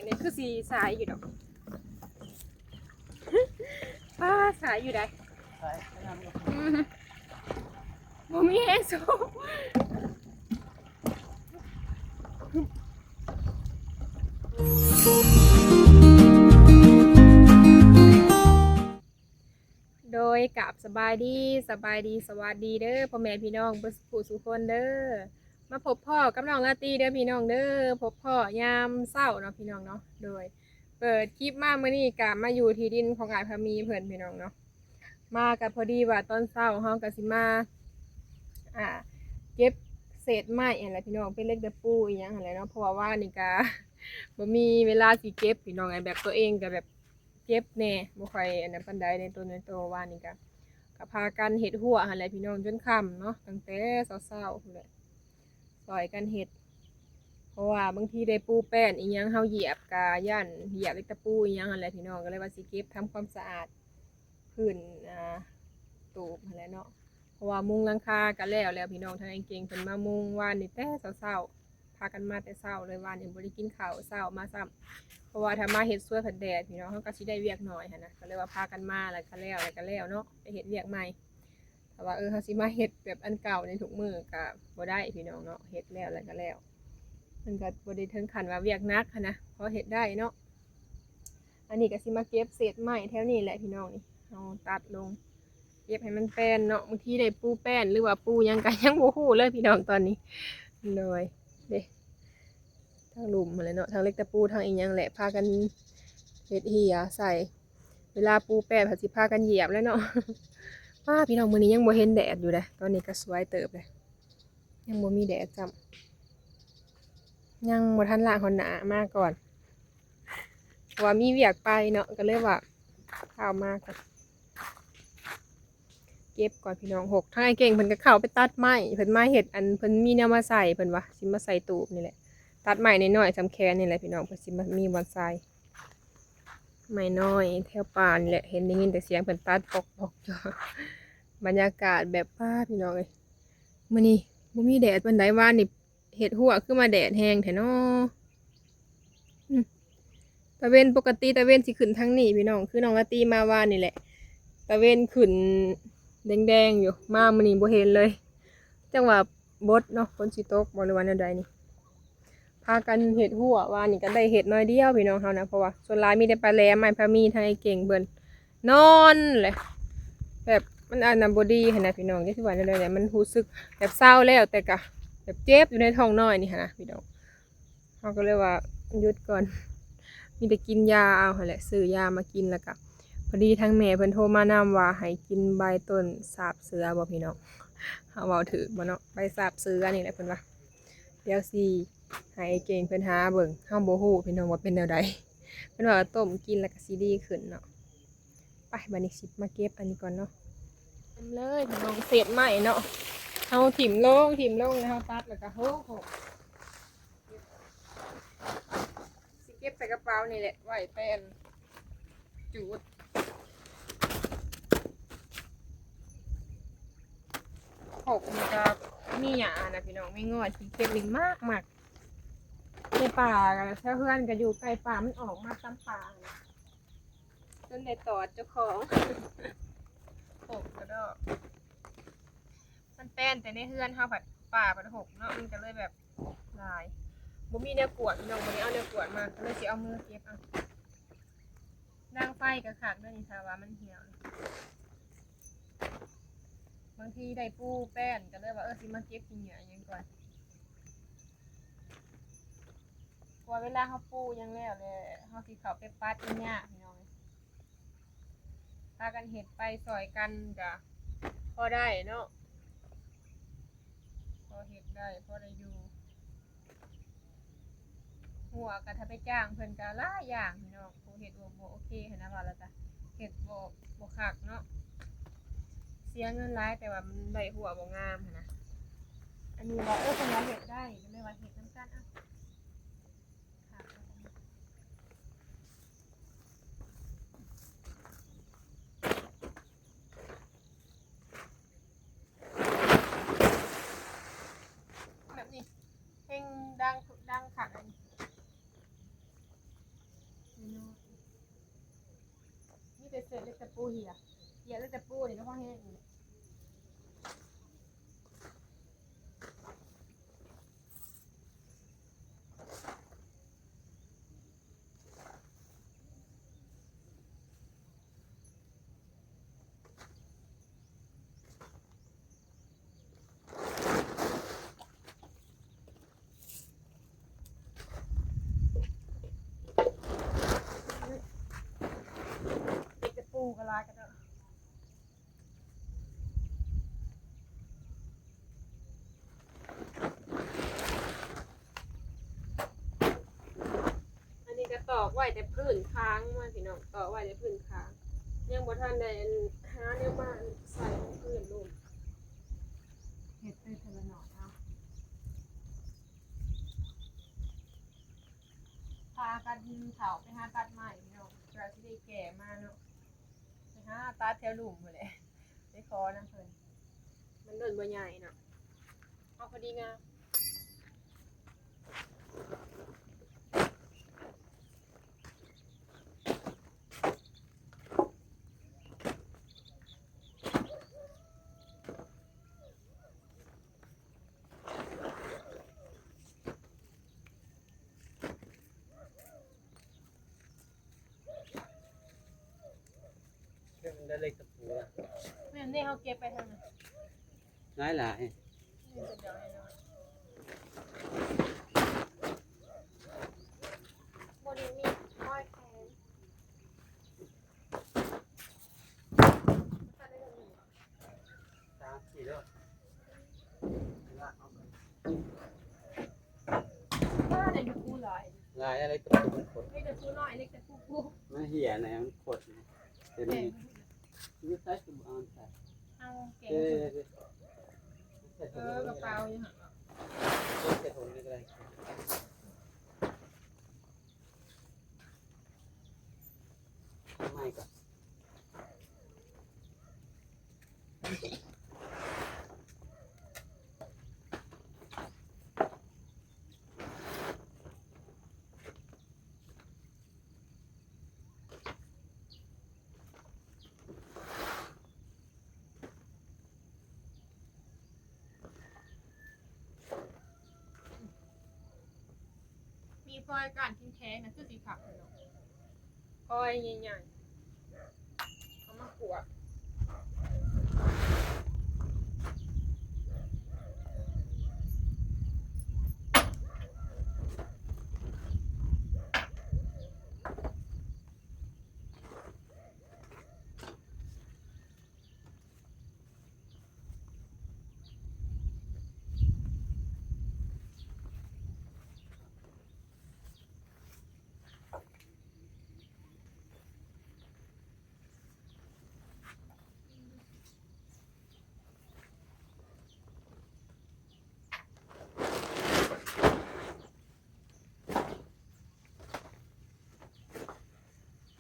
ນີ້ຄືຊິສາຍຢູ່ດອກ ປ້າ ສາຍຢູ່ໃດ ສາຍ ອືມ ບໍ່ມີແຮງສູ້. ໂດຍ ກາບສະບາຍດີ ສະບາຍດີ ສະຫວັດດີເດີ ພໍ່ແມ່ພີ່ນ້ອງເບິດສູ່ຜູ້ສູ່ຄົນເດີ. ມາພົບພໍ້ກັບນ້ອງລາຕີເດີພີ່ນ້ອງເດີ ພົບພໍ້ຍາມເຊົ້າເນາະພີ່ນ້ອງເນາະ. ໂດຍ ເປີດຄລິບມາມື້ນີ້ກະມາຢູ່ທີ່ດິນຂອງອ້າຍພາມີເພິ່ນພີ່ນ້ອງເນາະ. ມາກະພໍດີວ່າຕອນເຊົ້າເຮົາກະຊິມາ ອ່າ ເກັບເສດໄມ້ຫັ້ນແຫຼະພີ່ນ້ອງ ເປັນເຫຼັກຕະປູອີ່ຫຍັງຫັ້ນແຫຼະເນາະ ເພາະວ່າວານນີ້ກະບໍ່ມີເວລາຊິເກັບພີ່ນ້ອງ ແບບຕົວເອງກະແບບ ເຈັບແດ່ ບໍ່ຄ່ອຍອັນນັ້ນປານໃດໃນຕົນໃນໂຕ. ວານນີ້ກະ ກະພາກັນເຮັດຮົ້ວຫັ້ນແຫຼະພີ່ນ້ອງ ຈົນຄ່ຳເນາະ ຕັ້ງແຕ່ເຊົ້າໆພຸ້ນແຫຼະ ຊ່ອຍກັນເຮັດ ເພາະວ່າບາງທີໄດ້ປູແປ້ນອີ່ຫຍັງ ເຮົາຢຽບກະຢ້ານຢຽບເຫຼັກຕະປູອີ່ຫຍັງຫັ້ນແຫຼະພີ່ນ້ອງ ກະເລີຍວ່າຊິເກັບທຳຄວາມສະອາດພື້ນ ອ່າ ຕູບຫັ້ນແຫຼະເນາະ. ເພາະວ່າມຸງຫຼັງຄາກະແລ້ວແລ້ວພີ່ນ້ອງ ທາງອ້າຍເກັ່ງເພິ່ນມາມຸງວານນີ້ແຕ່ເຊົ້າໆ ພາກັນມາແຕ່ເຊົ້າເລີຍ ວານນີ້ບໍ່ໄດ້ກິນເຂົ້າເຊົ້າມາຊ້ຳ ເພາະວ່າຖ້າມາເຮັດສວນພັດແດດພີ່ນ້ອງ ເຮົາກະຊິໄດ້ວຽກໜ້ອຍຫັ້ນນະ ກະເລີຍວ່າພາກັນມາແລ້ວກະແລ້ວ ແລ້ວກະແລ້ວເນາະ ໄປເຮັດວຽກໃໝ່. ຖ້າວ່າ ເອີ ເຮົາຊິມາເຮັດແບບອັນເກົ່າໃນທຸກມື້ກະບໍ່ໄດ້ພີ່ນ້ອງເນາະ ເຮັດແລ້ວແລ້ວກະແລ້ວ ມັນກະບໍ່ໄດ້ເຖິງຂັ້ນວ່າວຽກໜັກຫັ້ນນະ ພໍເຮັດໄດ້ເນາະ. ອັນນີ້ກະຊິມາເກັບເສດໄມ້ແຖວນີ້ແຫຼະພີ່ນ້ອງ ນີ້ເຮົາຕັດລົງ ເກັບໃຫ້ມັນແປນເນາະ ບາງທີໄດ້ປູແປ້ນ ຫຼືວ່າປູຫຍັງກະຍັງບໍ່ຮູ້ເລີຍພີ່ນ້ອງຕອນນີ້. ໂດຍ ເດ້ ທັງຫຼຸມຫັ້ນແຫຼະເນາະ ທັງເຫຼັກຕະປູ ທັງອີ່ຫຍັງແຫຼະ ພາກັນເຮັດເຫື່ອໃສ່ ເວລາປູແປ້ນພັດຊິພາກັນຢຽບແລ້ວເນາະ. ປ້າ ພີ່ນ້ອງ ມື້ນີ້ຍັງບໍ່ເຫັນແດດຢູ່ເດ້ ຕອນນີ້ກະສວຍເຕີບເດ້ ຍັງບໍ່ມີແດດຊ້ຳ ຍັງບໍ່ທັນລ້າງຮອດໜ້າ ມາກ່ອນ ເພາະວ່າມີວຽກໄປເນາະ ກະເລີຍວ່າ ເອົາມາກ່ອນ ເກັບກ່ອນພີ່ນ້ອງ. ຫົກ ທາງອ້າຍເກັ່ງເພິ່ນກະເຂົ້າໄປຕັດໄມ້ ເພິ່ນມາເຮັດ ອັນ ເພິ່ນມີແນວມາໃສ່ ເພິ່ນວ່າຊິມາໃສ່ຕູບນີ້ແຫຼະ ຕັດໄມ້ນ້ອຍໆ ສ່ຳແຂນນີ້ແຫຼະພີ່ນ້ອງ ເພິ່ນຊິມາມີບ່ອນໃສ່ ໄມ້ນ້ອຍແຖວປ່ານີ້ແຫຼະ ເຫັນໄດ້ຍິນແຕ່ສຽງເພິ່ນຕັດປອກໆ ຢູ່. ບັນຍາກາດແບບ ປ້າ ພີ່ນ້ອງເອີຍ ມື້ນີ້ບໍ່ມີແດດປານໃດ ວານນີ້ ເຮັດຮົ້ວຄືມາແດດແຮງແທ້ເນາະ. ອືມ ຕາເວັນ ປົກກະຕິຕາເວັນຊິຂຶ້ນທາງນີ້ພີ່ນ້ອງ ຄືນ້ອງລາຕີມາວານນີ້ແຫຼະ ຕາເວັນຂຶ້ນແດງໆຢູ່ ມາມື້ນີ້ບໍ່ເຫັນເລີຍ ຈັກວ່າບົດເນາະ ຝົນຊິຕົກບໍ່ ຫຼືວ່າແນວໃດນີ້. ພາກັນເຮັດຮົ້ວ ວານນີ້ກະໄດ້ເຮັດໜ້ອຍດຽວພີ່ນ້ອງເຮົານະ ເພາະວ່າສ່ວນຫຼາຍມີແຕ່ປາແຫຼມ ອ້າຍພາມີ ທາງອ້າຍເກັ່ງເພິ່ນ ນອນແຫຼະ ແບບມັນອັນນັ້ນບໍ່ດີຫັ້ນນະພີ່ນ້ອງ ຈັກຊິວ່າແນວໃດແຫຼະ ມັນຮູ້ສຶກແບບເຊົາແລ້ວ ແຕ່ກະແບບເຈັບຢູ່ໃນທ້ອງນ້ອຍນີ້ຫັ້ນນະພີ່ນ້ອງ. ເຮົາກະເລີຍວ່າຢຸດກ່ອນ ມີແຕ່ກິນຢາເອົາຫັ້ນແຫຼະ ຊື້ຢາມາກິນ ແລ້ວກະພໍດີທາງແມ່ເພິ່ນໂທມານຳວ່າໃຫ້ກິນໃບຕົ້ນສາບເສືອບໍ່ພີ່ນ້ອງ ເຮົາເວົ້າຖືກບໍ່ເນາະ ໃບສາບເສືອນີ້ແຫຼະເພິ່ນວ່າ ດຽວຊິໃຫ້ອ້າຍເກັ່ງເພິ່ນຫາເບິ່ງ ເຮົາບໍ່ຮູ້ພີ່ນ້ອງວ່າເປັນແນວໃດ ເພິ່ນວ່າຕົ້ມກິນແລ້ວກະຊິດີຂຶ້ນເນາະ. ໄປ ບາດນີ້ຊິມາເກັບອັນນີ້ກ່ອນເນາະ ເຕັມເລີຍພີ່ນ້ອງ ເສດໄມ້ເນາະ ເຮົາຖິ້ມລົງ ຖິ້ມລົງແລ້ວເຮົາຕັດ ແລ້ວກະໂຮກ ໂຮກ ຊິເກັບໃສ່ກະເປົານີ້ແຫຼະ ໄວ້ໄປອັນຈູດ ຫົກນີ້ກະມີຫຍ້ານະພີ່ນ້ອງ ມີງອຍ ຊິເກັບນີ້ມັກໆ ໃນປ່າ ແຖວເຮືອນກະຢູ່ໃກ້ປ່າ ມັນອອກມາຕາມປ່າ ຈົນໄດ້ຕອດເຈົ້າຂອງ ຫົກກະດອກ ມັນແປນແຕ່ໃນເຮືອນເຮົາ ພັດປ່າພັດຫົກເນາະ ມັນກະເລີຍແບບຫຼາຍ ບໍ່ມີແນວກວດພີ່ນ້ອງ ບໍ່ໄດ້ເອົາແນວກວດມາ ກະເລີຍຊິເອົາມືເກັບເອົາ. ດັງໄຟກະຄັກເດີນີ້ ຖ້າວ່າມັນຫ່ຽວ ບາງທີໄດ້ປູແປ້ນ ກະເລີຍວ່າ ເອີ ຊິມາເກັບຂີ້ເຫຍື້ອອີ່ຫຍັງກ່ອນ ເພາະວ່າເວລາເຮົາປູຫຍັງແລ້ວແຫຼະ ເຮົາຊິເຂົ້າໄປປັດມັນຍາກພີ່ນ້ອງ ພາກັນເຮັດໄປຊ່ອຍກັນກະພໍໄດ້ເນາະ ພໍເຮັດໄດ້ ພໍໄດ້ຢູ່ ຫົວກະຖ້າໄປຈ້າງເພິ່ນກະຫຼາຍຢ່າງພີ່ນ້ອງ ຜູ້ເຮັດບໍ່ ບໍ່ໂອເຄຫັ້ນນະ ວ່າແລ້ວກະເຮັດບໍ່ ບໍ່ຄັກເນາະ ເສຍເງິນຫຼາຍ ແຕ່ວ່າມັນໄດ້ຫົວບໍ່ງາມຫັ້ນນະ ອັນນີ້ວ່າ ເອີ ເພິ່ນວ່າເຮັດໄດ້ ກະເລີຍວ່າເຮັດນຳກັນ ເອົາ ແບບນີ້ແຮງດັງ ດັງຄັກອັນນີ້ ປູເຫຍ ເຫຍເລີຍແຕ່ປູນີ້ເນາະ ພໍແຮງນີ້. ເຫຼັກຕະປູກໍຫຼາຍກະເນາະ. ອັນນີ້ກໍຕອກໄວ້ແຕ່ພື້ນຄ້າງມາພີ່ນ້ອງ ຕອກໄວ້ແຕ່ພື້ນຄ້າງ ຍັງບໍ່ທັນໄດ້ອັນ ຫາແນວມາອັນໃສ່ພື້ນລຸ່ມ ເຮັດໄປເທື່ອລະໜ້ອຍເອົາ. ພາກັນເຂົ້າໄປຫາຕັດໄມ້ພີ່ນ້ອງ ເພື່ອຊິໄດ້ແກ່ມາເນາະ ໄປຫາຕັດແຖວລຸ່ມພຸ້ນແຫຼະ ໄປຂໍນຳເພິ່ນ ມັນຕົ້ນບໍ່ໃຫຍ່ເນາະ ເອົາພໍດີງາມ. ເກັບມັນໄດ້ເຫຼັກຕະປູລະ ແມ່ນເດ້ ເຮົາເກັບໄປທາງນັ້ນ ຫຼາຍໆ ນີ້ເປັນດອກນ້ອຍໆ ບໍ່ໄດ້ມີຮອຍແຂນ. ສາມສີ່ເດີ ລາກເອົາໄປ ປ້າ ໄດ້ຕະປູຫຼາຍ ຫຼາຍ ເຫຼັກຕະປູມັນຂົດ ເຫຼັກຕະປູນ້ອຍ ເຫຼັກຕະປູ ມັນເຫຍນະ ມັນຂົດນະ ເຫັນບໍ່? ຢູ່ໃສຄືບໍ່ເອົາໃສ່ ເອົາແກງ ເອີ ໃສ່ ເອີ ກະເປົາຢູ່ຫັ້ນເນາະ ໃສ່ຖົງນີ້ກໍໄດ້. ມີຟອຍກ້ານແຂງໆ ນະ ຄືຊິຄັກເນາະ ຟອຍໃຫຍ່ໆ ເອົາມາກວດ.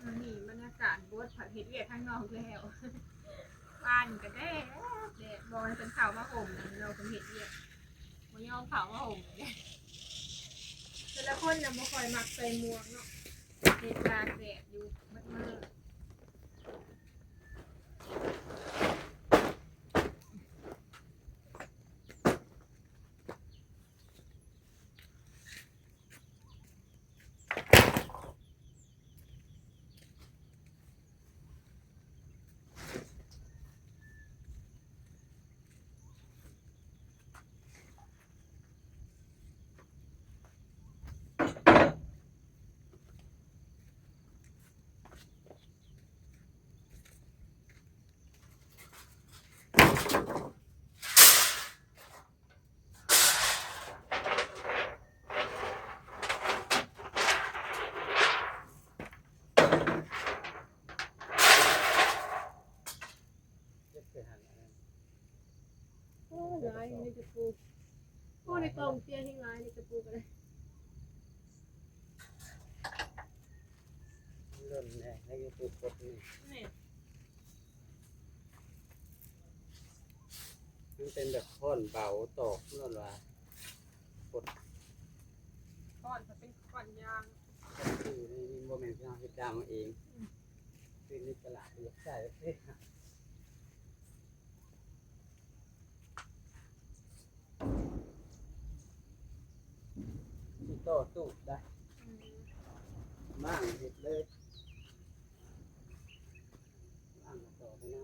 ອັນນີ້ບັນຍາກາດບົດ ພັດເຮັດວຽກທາງນອກແລ້ວ ບ້ານກໍແດດ ແດດ ບໍ່ໃຫ້ເພິ່ນເຂົ້າມາຫົ່ມນຳເນາະ ເພິ່ນເຮັດວຽກ ບໍ່ຍອມເຂົ້າມາຫົ່ມເດ້. ແຕ່ລະຄົນນະບໍ່ຄ່ອຍມັກໃສ່ໝວກເນາະ ເຮັດຕາກແດດຢູ່ເບິດມື້. ໂອ້ ຫຼາຍເດ ເຫຼັກຕະປູ ໂອ້ ໃນກອງເຊຍແຮງຫຼາຍເຫຼັກຕະປູກໍໄດ້ ລົ້ນແນ່ ໃນຢູທູບກົດນີ້ ແມ່ນ ມັນເປັນແບບຄ້ອນເບົາຕອກ ເອີ້ນວ່າກົດ ຄ້ອນເຂົາເປັນຄ້ອນຢາງ ຄືນີ້ບໍ່ແມ່ນທີ່ເຮົາເຮັດຢາງເອງ ອືມ. ເປັນໃນຕະຫຼາດກໍຢາກໃຊ້ເດ້ ຊິຕໍ່ຕູ້ໄດ້ ອືມ ມ້າງເຮັດເລີຍ ມ້າງຕໍ່ໄປນຳ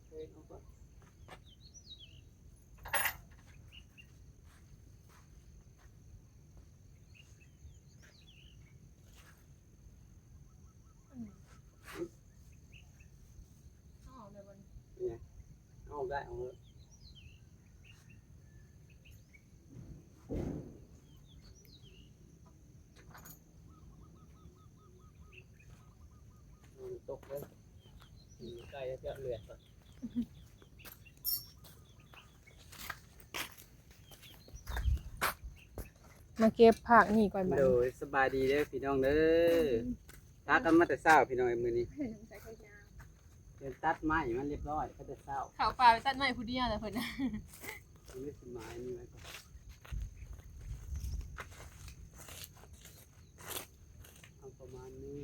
ເອີ ເອົາກ່ອນ. ອືມ ເອົາອອກໄດ້ບໍ່ນີ້? ເອົາອອກໄດ້ ເອົາເລີຍ ມັນຕົກເລີຍ ກິນໄກ່ເຈາະເລືອດກ່ອນ. ມາເກັບຜັກນີ້ກ່ອນບາດ ໂດຍ ສະບາຍດີເດີພີ່ນ້ອງເດີ ອືມ ພາກັນມາແຕ່ເຊົ້າພີ່ນ້ອງເອີຍ ມື້ນີ້ ເພິ່ນຕັດໄມ້ມັນຮຽບຮ້ອຍ ມາແຕ່ເຊົ້າ ເຂົ້າປ່າໄປຕັດໄມ້ຜູ້ດຽວແຫຼະເພິ່ນ ເພິ່ນໄດ້ສະໝາຍນີ້ໄວ້ກ່ອນ ເອົາປະມານນີ້.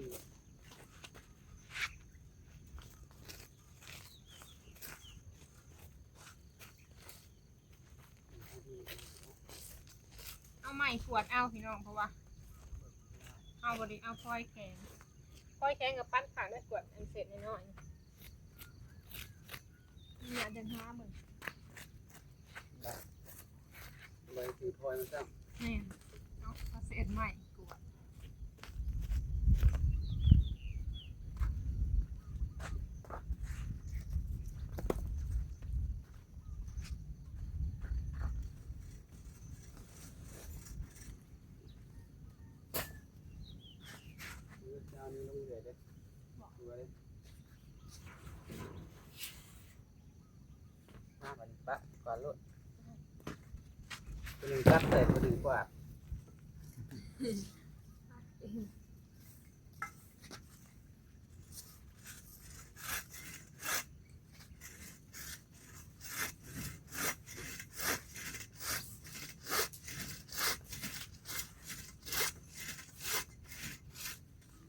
ເອົາໄມ້ຂວດເອົາພີ່ນ້ອງ ເພາະວ່າເຮົາບໍ່ໄດ້ເອົາຟອຍແຂງ ຟອຍແຂງກໍປັນຂ້າງໄດ້ ຂວດອັນເສດນ້ອຍໆ ນີ້ອາດຈະຫາເບິ່ງ. ໄດ້ ໄດ້ຖືພອຍມາຊ້ຳ ແມ່ນ ເອົາ ເອົາເສດໄມ້ກວາດ ເອີ ຈານນີ້ລົງເລື້ອຍເດ້ ບໍ່ ເອົາໄວ້ ມາບັດນີ້ປະກວາດໂລດ ຜູ້ໜຶ່ງຈັບໃສ່ ຜູ້ໜຶ່ງກວາດ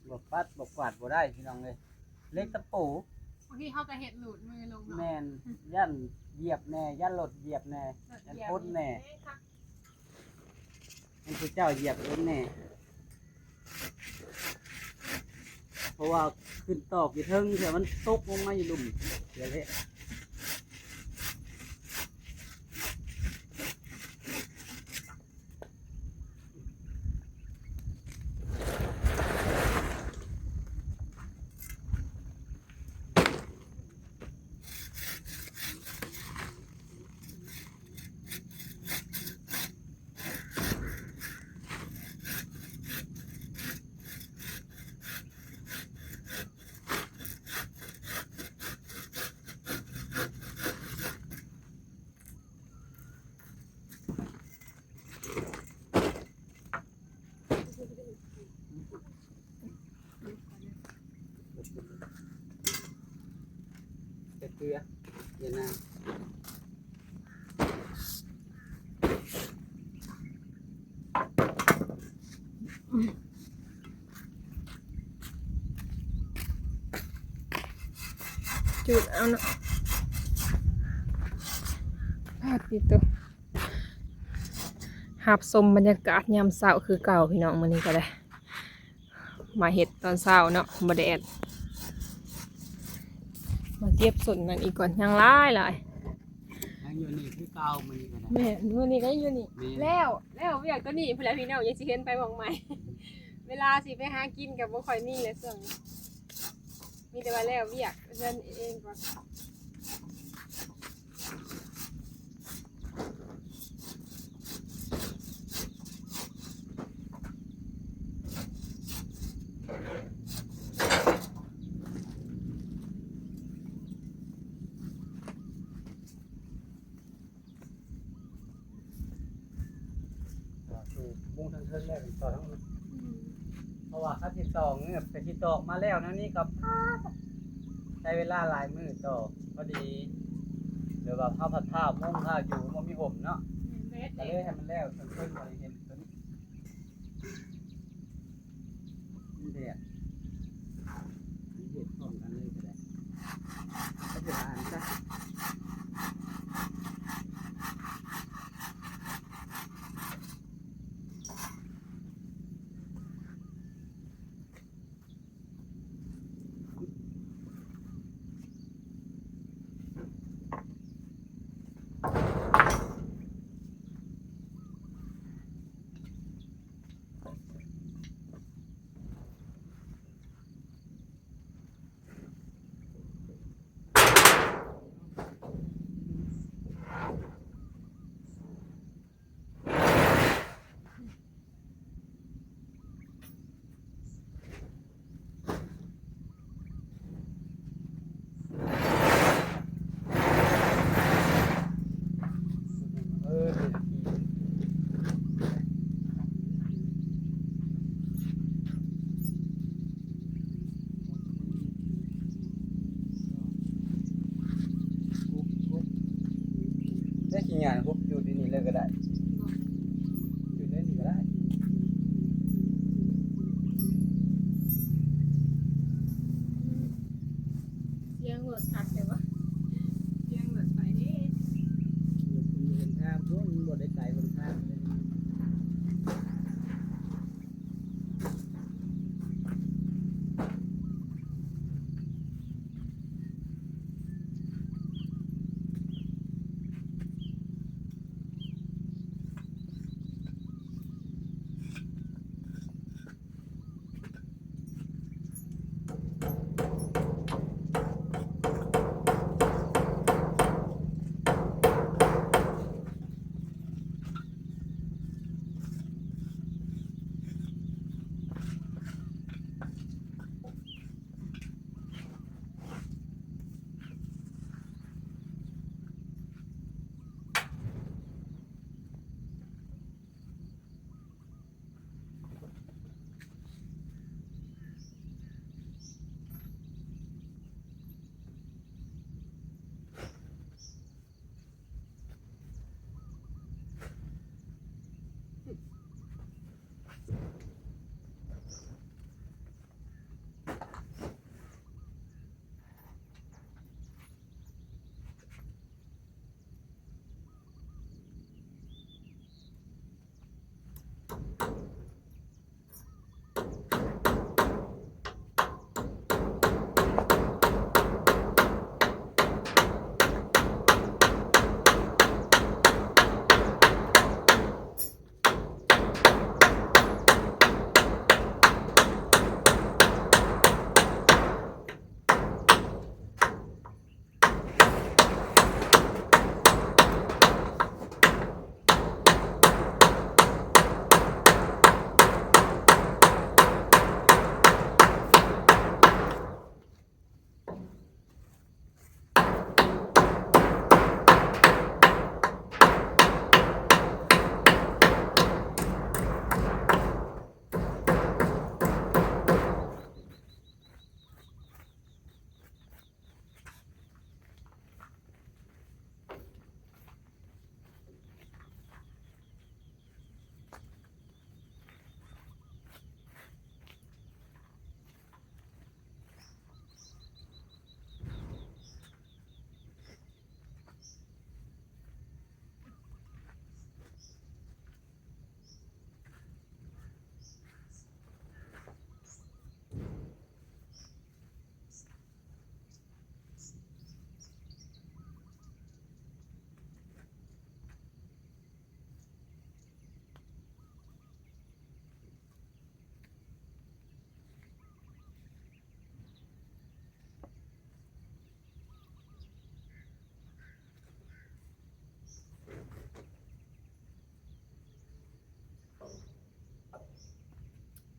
ບໍ່ປັດບໍ່ກວາດບໍ່ໄດ້ພີ່ນ້ອງເອີຍ ເຫຼັກຕະປູ ບາງທີເຮົາກໍເຮັດຫຼຸດມືລົງເນາະ ແມ່ນ ຢ້ານຢຽບແດ່ ຢ້ານລົດຢຽບແດ່ ຢ້ານຄົນແດ່ ໃຫ້ຜູ້ເຈົ້າຢຽບເອງແດ່ ເພາະວ່າຂຶ້ນຕອກຢູ່ເທິງ ເທື່ອມັນຕົກລົງມາຢູ່ລຸ່ມ ເສຍເລະ. ເກືອ ຢ່ານາ ຈູດເອົາເນາະ ປາດຕິໂຕ ຮັບຊົມບັນຍາກາດຍາມເຊົ້າຄືເກົ່າພີ່ນ້ອງ ມື້ນີ້ກໍໄດ້ ມາເຮັດຕອນເຊົ້າເນາະ ບໍ່ແດດ ມາເກັບສົ້ນນັ້ນອີກກ່ອນ ຍັງຫຼາຍໆ ຍັງຢູ່ນີ້ຄືເກົ່າ ມື້ນີ້ກໍໄດ້ ແມ່ນ ມື້ນີ້ກໍຍັງຢູ່ນີ້ ແມ່ນ ແລ້ວ ແລ້ວວຽກຕົວນີ້ພຸ້ນແຫຼະພີ່ນ້ອງ ຍັງຊິເຫັນໄປໝ່ອງໃໝ່ ເວລາຊິໄປຫາກິນກໍບໍ່ຄ່ອຍມີແຫຼະຊ່ວງນີ້ ມີແຕ່ວ່າແລ້ວວຽກເຮືອນເອງກ່ອນ. ອ່າ ປູກມຸງທາງເທິງແລ້ວ ຕໍ່ທາງ ອືມ ເພາະວ່າຄັນຊິຕອກເງືອບ ກໍຊິຕອກມາແລ້ວແນວນີ້ກໍ ປາດ ໃຊ້ເວລາຫຼາຍມື້ຕໍ່ ພໍດີ ຫຼືວ່າເຮົາພັດພ້າວມຸງ ພ້າວຢູ່ ບໍ່ມີຮົ່ມເນາະ ແມ່ນເບິດ ກໍເລີຍໃຫ້ມັນແລ້ວ ເທິງໆ ກໍໄດ້ເຫັນຕົວນີ້ ອືມ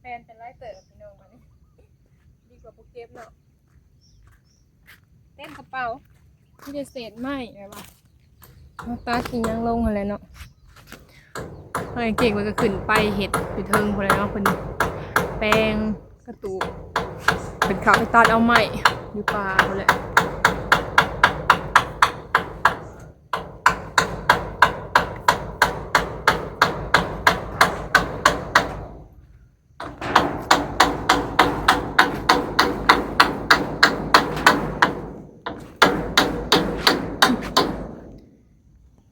ແປນເປັນຫຼາຍເຕີບພີ່ນ້ອງ ບັດນີ້ ດີກວ່າບໍ່ເກັບເນາະ ເຕັມກະເປົາ ມີແຕ່ເສດໄມ້ ແບບວ່າເຮົາຕັດອີ່ຫຍັງລົງຫັ້ນແຫຼະເນາະ. ເຮົາເກັ່ງເພິ່ນກໍຂຶ້ນໄປເຮັດຢູ່ເທິງພຸ້ນແຫຼະເນາະ ເພິ່ນແປງກະຕູບ ເພິ່ນເຂົ້າໄປຕັດເອົາໄມ້ຢູ່ປ່າພຸ້ນແຫຼະ.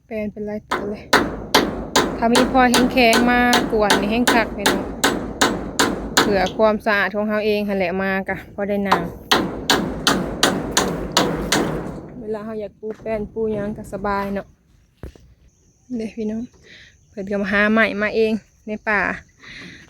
ແປນເປັນຫຼາຍໂຕເລີຍ ຖ້າມີພອຍແຂງໆມາກວນນີ້ແຮງຄັກເລີຍເນາະ ເພື່ອຄວາມສະອາດຂອງເຮົາເອງຫັ້ນແຫຼະ ມາກະພໍໄດ້ນັ່ງ ເວລາເຮົາຢາກປູແປນປູຫຍັງກະສະບາຍເນາະ. ເດ້ພີ່ນ້ອງ ເພິ່ນກໍມາຫາໄມ້ມາເອງໃນປ່າ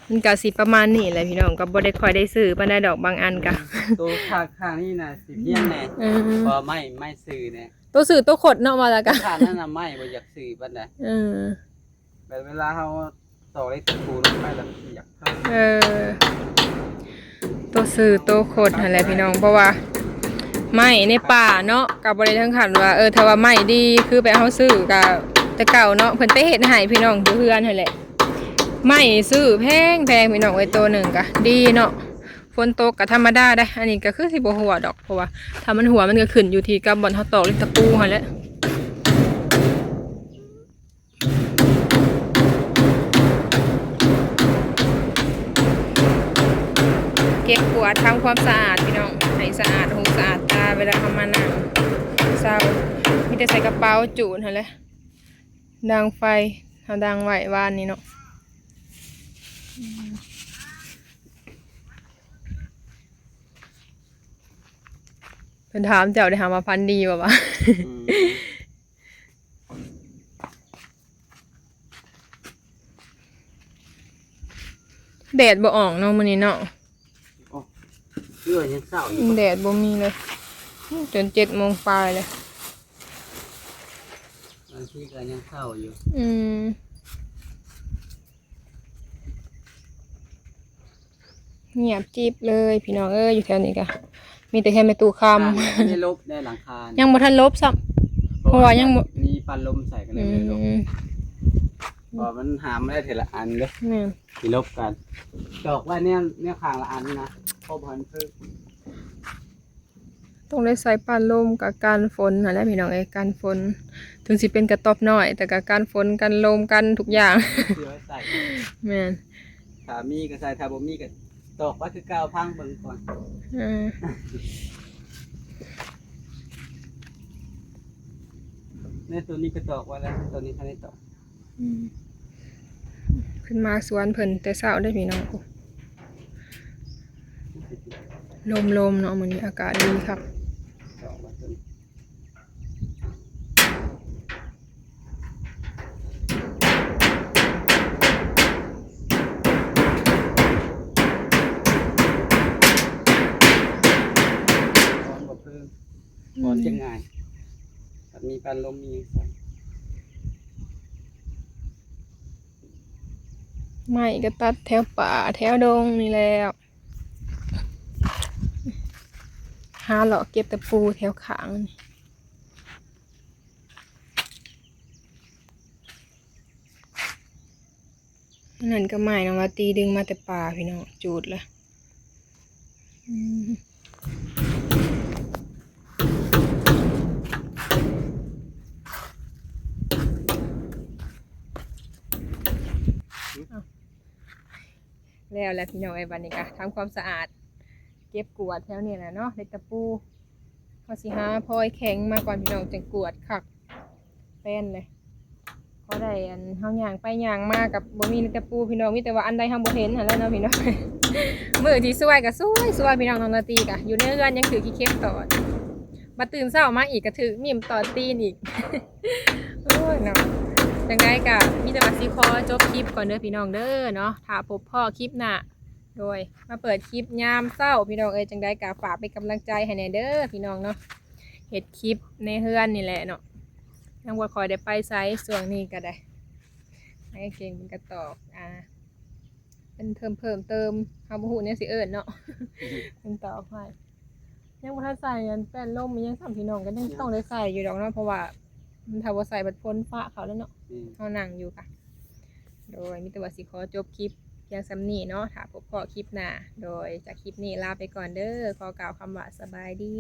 ມັນກໍຊິປະມານນີ້ແຫຼະພີ່ນ້ອງ ກໍບໍ່ໄດ້ຄ່ອຍໄດ້ຊື້ປານໃດດອກ ບາງອັນກໍ ໂຕຂ້າງໆນີ້ນະຊິພຽງແດ່ ເອີ ເພາະວ່າໄມ້ ໄມ້ຊື່ແດ່ ໂຕຊື່ໂຕຂົດເນາະ ວ່າລະກະ ຂ້າງນັ້ນນະໄມ້ບໍ່ຢາກຊື່ປານໃດ ເອີ ແບບເວລາເຮົາ ຕອກເຫຼັກຕະປູລົງໄປແລ້ວມັນຊິຢາກເພີ່ມ ເອີ ໂຕຊື່ໂຕຂົດຫັ້ນແຫຼະພີ່ນ້ອງ ເພາະວ່າໄມ້ໃນປ່າເນາະ ກໍບໍ່ໄດ້ເຖິງຂັ້ນວ່າ ເອີ ຖ້າວ່າໄມ້ດີ ຄືແບບເຮົາຊື້ກໍແຕ່ເກົ່າເນາະ ເພິ່ນໄປເຮັດໃຫ້ພີ່ນ້ອງຢູ່ເຮືອນຫັ້ນແຫຼະ ໄມ້ຊື້ແພງໆ ພີ່ນ້ອງເອີຍ ໂຕໜຶ່ງກໍດີເນາະ ຝົນຕົກກໍທຳມະດາໄດ໋ ອັນນີ້ກໍຄືຊິບໍ່ຮົ່ວດອກ ເພາະວ່າຖ້າມັນຮົ່ວມັນກໍຂຶ້ນຢູ່ທີ່ກັບບ່ອນເຮົາຕອກເຫຼັກຕະປູຫັ້ນແຫຼະ. ເກັບກວາດທຳຄວາມສະອາດພີ່ນ້ອງ ໃຫ້ສະອາດຫູສະອາດຕາ ເວລາເຮົາມານັ່ງເຊົາ ມີແຕ່ໃສ່ກະເປົາຈູດຫັ້ນແຫຼະ ດັງໄຟ ເຮົາດັງໄວ້ວານນີ້ເນາະ ເພິ່ນຖາມເຈົ້າໄດ້ຫາວ່າຝັນດີບໍ່ວະ ອືມ. ແດດບໍ່ອອກເນາະມື້ນີ້ເນາະ ໂອ້ ຄືວ່າຍັງເຊົ້າຢູ່ ແດດບໍ່ມີເລີຍ ຈົນເຈັດໂມງປາຍເລີຍ ບາງທີກໍຍັງເຊົ້າຢູ່ ອືມ. ງຽບຈິບເລີຍພີ່ນ້ອງເອີຍ ຢູ່ແຖວນີ້ກະມີແຕ່ເຮືອນແມ່ຕູ້ຄຳ ຍັງບໍ່ທັນລົບໄດ້ຫຼັງຄາ ຍັງບໍ່ທັນລົບຊ້ຳ ເພາະວ່າຍັງບໍ່ມີປັດລົມໃສ່ ກໍເລີຍບໍ່ໄດ້ລົບ ອືມ ເພາະວ່າມັນຫາມາໄດ້ເທື່ອລະອັນເດ້ ແມ່ນ ຊິລົບກັນ ຕອກໄວ້ແນວ ແນວຂ້າງລະອັນນະ ເພາະບໍ່ທັນເພິ່ງ. ຕ້ອງໄດ້ໃສ່ປ້ານລົມ ກະກັນຝົນຫັ້ນແຫຼະພີ່ນ້ອງເອີຍ ກັນຝົນ ເຖິງຊິເປັນກະຕ໊ອບນ້ອຍ ແຕ່ກະກັນຝົນ ກັນລົມ ກັນທຸກຢ່າງ ເພື່ອໄວ້ໃສ່ ແມ່ນ ຖ້າມີກະໃສ່ ຖ້າບໍ່ມີກະຕອກໄວ້ຄືເກົ່າ ພັງເບິ່ງກ່ອນ ເອີ ໃນໂຕນີ້ກະຕອກໄວ້ແລ້ວ ໂຕນີ້ທັນໄດ້ຕອກ. ອືມ ຂຶ້ນມາສວນເພິ່ນແຕ່ເຊົ້າເດີ້ພີ່ນ້ອງ ລົມໆ ເນາະ ມື້ນີ້ອາກາດດີຄັກ ຮ້ອນບໍ່ເພີ່ມ ຮ້ອນຈັ່ງງ່າຍ ຄັນມີປ້ານລົມມີຫຍັງໃສ່ ໄມ້ກະຕັດແຖວປ່າແຖວດົງນີ້ແຫຼະ ຫາເລາະເກັບຕະປູແຖວຂ້າງນີ້ ອັນນັ້ນກະໄມ້ນະວ່າຕີດຶງມາແຕ່ປ່າພີ່ນ້ອງ ຈູດລະ ອືມ ແລ້ວແຫຼະພີ່ນ້ອງເອີຍ ບາດນີ້ກະທຳຄວາມສະອາດ ເກັບກວາດແຖວນີ້ແຫຼະເນາະ ເຫຼັກຕະປູ ເຮົາຊິຫາພອຍແຂງມາກ່ອນພີ່ນ້ອງ ຈັ່ງກວາດຄັກ ແປ້ນເລີຍ ພໍໄດ້ ອັນ ເຮົາຍ່າງໄປຍ່າງມາກະບໍ່ມີເຫຼັກຕະປູພີ່ນ້ອງ ມີແຕ່ວ່າອັນໃດເຮົາບໍ່ເຫັນຫັ້ນແຫຼະເນາະພີ່ນ້ອງ ມື້ທີ່ສວຍກະສວຍ ສວຍພີ່ນ້ອງ ນ້ອງລາຕີກະຢູ່ໃນເຮືອນຍັງຖືກຂີ້ເຂັບຕອດ ບາດຕື່ນເຊົ້າມາອີກກະຖືກມີ້ມຕອດຕີນອີກ ໂອ້ຍເນາະ ຈັ່ງໃດກະມີແຕ່ວ່າຊິຂໍຈົບຄລິບກ່ອນເດີພີ່ນ້ອງເດີເນາະ ຖ້າພົບພໍ້ຄລິບໜ້າ ໂດຍ ມາເປີດຄລິບຍາມເຊົ້າພີ່ນ້ອງເອີຍ ຈັ່ງໃດກະຝາກເປັນກຳລັງໃຈໃຫ້ແດ່ເດີພີ່ນ້ອງເນາະ ເຮັດຄລິບໃນເຮືອນນີ້ແຫຼະເນາະ ຍັງບໍ່ຄ່ອຍໄດ້ໄປໃສຊ່ວງນີ້ກະໄດ້ ໃຫ້ເກັ່ງເປັນກະຕອກ ອ່າ ເປັນເພີ່ມ ເພີ່ມເຕີມ ເຮົາບໍ່ຮູ້ແນວຊິເອີ້ນເນາະ ເປັນຕອກໃຫ້ ຍັງບໍ່ທັນໃສ່ອັນແປ້ນລົມອີ່ຫຍັງຊ້ຳພີ່ນ້ອງ ກະຍັງຕ້ອງໄດ້ໃສ່ຢູ່ດອກເນາະ ເພາະວ່າ ຖ້າບໍ່ໃສ່ບັດຝົນຟ້າເຂົ້າແລ້ວເນາະ ອືມ ເຮົານັ່ງຢູ່ກະ ໂດຍ ມີແຕ່ວ່າຊິຂໍຈົບຄລິບພຽງສ່ຳນີ້ເນາະ ຖ້າພົບພໍ້ຄລິບໜ້າ ໂດຍ ຈາກຄລິບນີ້ລາໄປກ່ອນເດີ ຂໍກ່າວຄຳວ່າສະບາຍດີ.